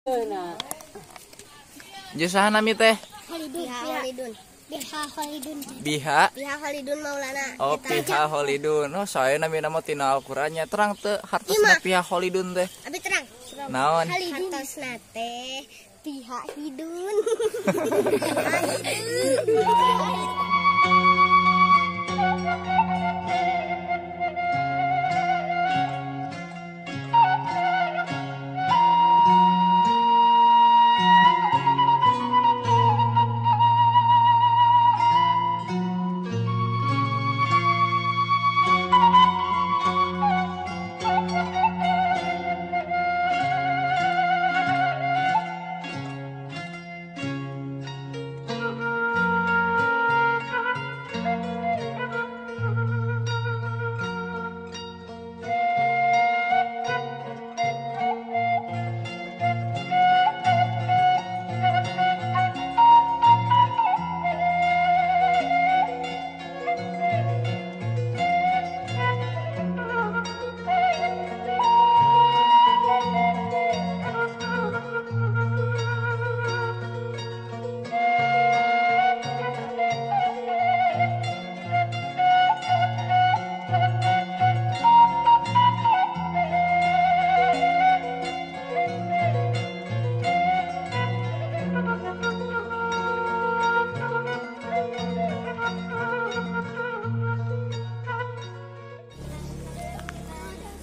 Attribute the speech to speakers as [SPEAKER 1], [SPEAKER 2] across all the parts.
[SPEAKER 1] Jeung saha nami teh?
[SPEAKER 2] Khalidun. Khalidun. Biha Khalidun.
[SPEAKER 1] Biha?
[SPEAKER 2] Biha Khalidun Maulana.
[SPEAKER 1] Oh, Biha Khalidun. Oh, saya nami nama tina Al-Qur'annya. Terang teu hartosna Biha Khalidun teh?
[SPEAKER 2] Abi terang.
[SPEAKER 1] Naon?
[SPEAKER 2] Hartosna teh Biha Hidun.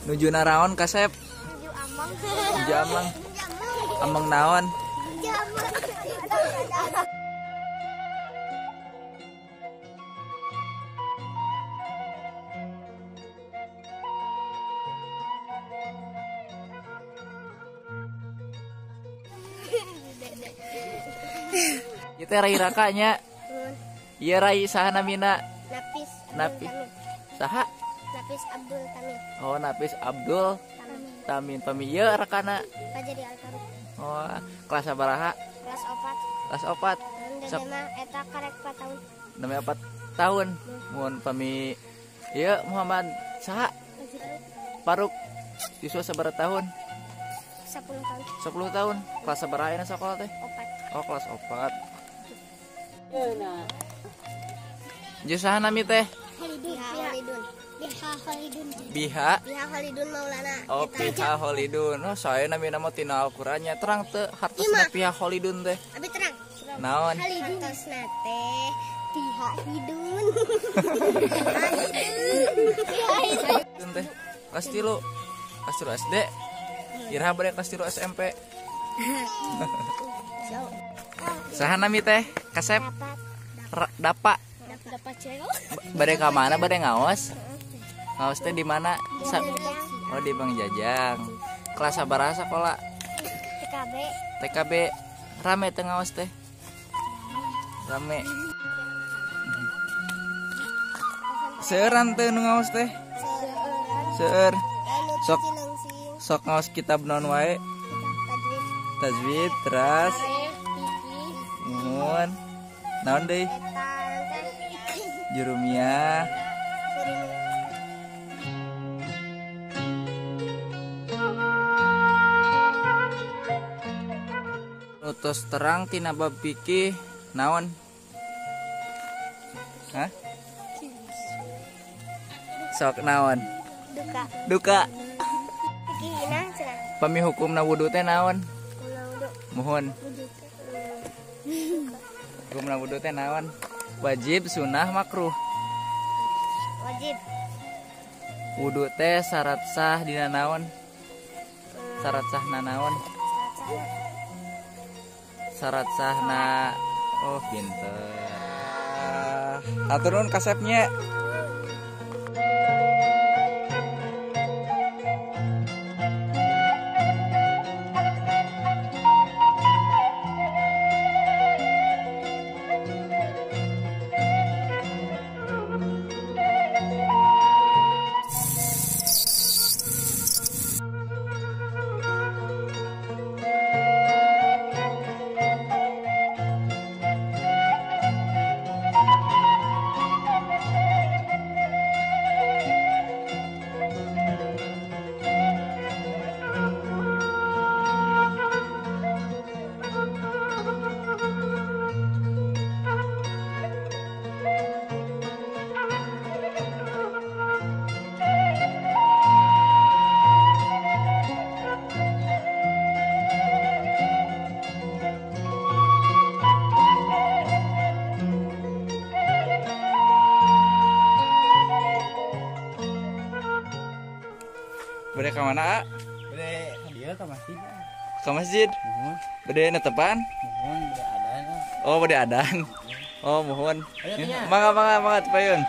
[SPEAKER 1] Nuju naraon kasep?
[SPEAKER 2] Nuju amang.
[SPEAKER 1] Nuju amang. Amang naon? Ieu teh rai rakanya. Ieu rai saha namina?
[SPEAKER 2] Napis.
[SPEAKER 1] Napis. Saha?
[SPEAKER 2] Napis Abdul Tamin.
[SPEAKER 1] Oh, Napis Abdul Tamin. Pami ieu rekana?
[SPEAKER 2] Pajari Al-Faruq.
[SPEAKER 1] Oh, kelas sabaraha?
[SPEAKER 2] Kelas 4.
[SPEAKER 1] Kelas 4.
[SPEAKER 2] Dede mah eta karek 4 tahun.
[SPEAKER 1] Namanya 4 tahun. Mun pami ieu Muhammad saha? Faruk. Yuswa sabaraha tahun?
[SPEAKER 2] 10 tahun.
[SPEAKER 1] 10 tahun. Kelas sabaraha ayeuna sakola teh?
[SPEAKER 2] 4.
[SPEAKER 1] Oh, kelas 4. Jeung saha nami teh?
[SPEAKER 2] Khalidun. Khalidun. Biha Khalidun.
[SPEAKER 1] Biha?
[SPEAKER 2] Biha Khalidun Maulana.
[SPEAKER 1] Oh, Biha Khalidun. Oh, saya nami nama tina Al-Qur'annya. Terang teu hartosna Biha Khalidun teh?
[SPEAKER 2] Abi terang.
[SPEAKER 1] Naon?
[SPEAKER 2] Hartosna teh Biha Hidun.
[SPEAKER 1] Hidun teh. Kelas 3. Kelas 3 SD. Iraha bade kelas 3 SMP. Saha nami teh? Kasep? Dapa.
[SPEAKER 2] Dapa cewek.
[SPEAKER 1] Bade ka mana? Bade ngaos? Ngaos teh di mana? Oh, di Bang Jajang. Kelas sabaraha sakola?
[SPEAKER 2] TKB.
[SPEAKER 1] TKB. Rame teh ngaos teh? Rame. Seueuran teh nu ngaos teh? Seueur. Sok sok ngaos kitab naon wae? Tajwid, teras. Mun. Naon deui? Jurumiyah. Tos terang tina bab fikih naon? Hah? Sok naon?
[SPEAKER 2] Duka.
[SPEAKER 1] Duka.
[SPEAKER 2] Fikihna cenah.
[SPEAKER 1] Pami hukumna wudu teh naon? Muhun. Hukumna wudu teh naon? Wajib, sunah, makruh.
[SPEAKER 2] Wajib.
[SPEAKER 1] Wudu teh syarat sah dina naon? Syarat sahna naon? Syarat sahna. Oh, pinter. Hatur nuhun kasepnya. mana?
[SPEAKER 3] Bade ka dieu ka masjid.
[SPEAKER 1] Ka masjid?
[SPEAKER 3] Muhun.
[SPEAKER 1] Bade netepan?
[SPEAKER 3] Muhun bade adan.
[SPEAKER 1] Oh, bade adan. Oh, muhun.
[SPEAKER 3] Ayo, Tia.
[SPEAKER 1] Mangga mangga mangga tepayun.